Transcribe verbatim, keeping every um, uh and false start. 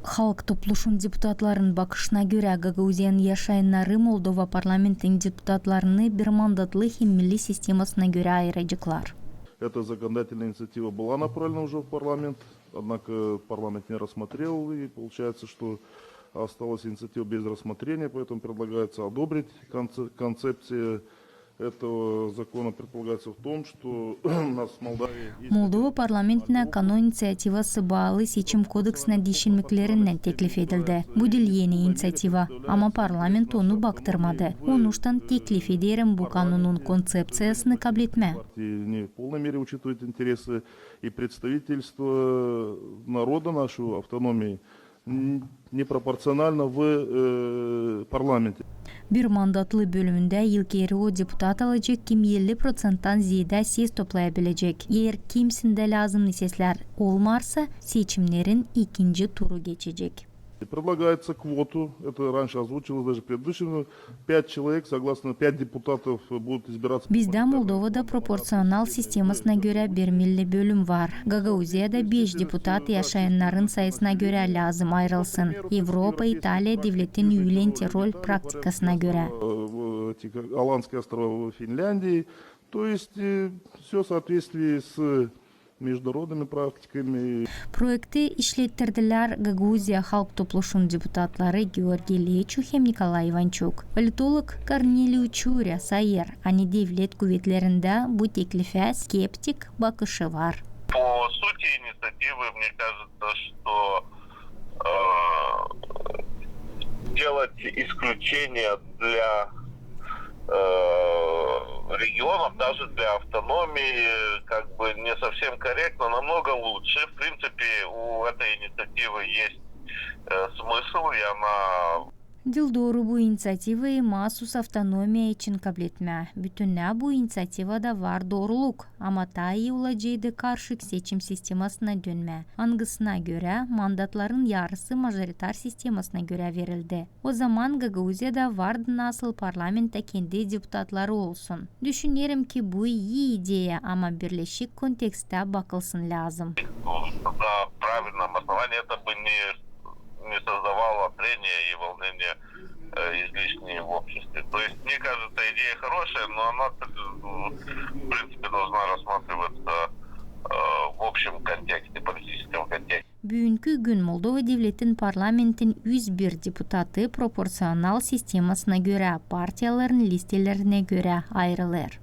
Halk Topluşun deputatların bakışına görä, Gagauziyanın yaşayannarı Moldova parlamentin deputatlarını bir mandatlı hem milli sistemasına görä ayıraceklar. Эта законодательная инициатива была направлена уже в парламент, однако парламент не рассмотрел, и получается, что осталась инициатива без рассмотрения, поэтому предлагается одобрить конце-, концепция этого закона. Предполагается в том, что у нас в Молдавии есть Moldova parlamentinä kanon iniţiativası baalı Seçim kodeksinä diişilmeklerinnän teklif edildi. Bu diil eni iniţiativa, ama parlament onu baktırmadı. Onuştan teklif ederim bu kanonun konţepţiyasını kabletmää. Партии не в полной мере учитывает интересы и представительство народа нашего, автономии, н-, непропорционально в, э, парламенте. Bir mandatlı bölümündä ilk eri o deputat alacek, kim elli proţenttan zeedä ses toplayabilecek. Eer kimsindä lääzımnı seslär olmarsa, seçimnerin ikinci turu geçecek. И предлагается квоту, это раньше озвучивалось даже предыдущим, пять человек, согласно, пять депутатов будут избираться по Bizdä мажоритарному Moldovada proporţional sistemasına görä bir milli bölüm var. Gagauziyada beş deputat yaşayannarın sayısına görä lääzım ayırılsın. Evropa, İtaliya devletin üülän terol praktikasına görä. Э, в эти, как, Аландские острова в Финляндии. То есть, э, всё в соответствии с международными практиками. Proekti işlettirdilär Gagauziya Halk Topluşun deputatları Georgiy Leçu hem Nikolay İvançuk. Politolog Korneliy Çurya sayêr, ani devlet kuvetlerindä bu teklifä skeptik bakışı var. По сути инициативы, мне кажется, что, э, делать исключение для, э, регионов, даже для автономии, как бы не совсем корректно, намного лучше. В принципе, у этой инициативы есть, э, смысл, и она Diil dooru bu iniţiativayı maasuz avtonomiya için kabletmää. Bütünnä bu iniţiativada var dooruluk, ama taa ii olaceydı karışık seçim sistemasına dönmää, angısına görä mandatların yarısı majoritar sistemasına görä verildi. O zaman Gagauziyada vardı nasıl parlamentta kendi deputatları olsun. Düşünerim, ki bu ii ideya, ama birleşik konteksttän bakılsın lääzım. На правильном основании это бы не, не создавало трения и волнения, э, излишние в обществе. То есть, мне кажется, идея хорошая, но она, э, в принципе, должна рассматриваться, э, в общем контексте, политическом контексте. Büünkü gün Moldova devletin parlamentin üz bir deputatı proporţional sistemasına görä, partiyaların listelerinä görä ayırılêr.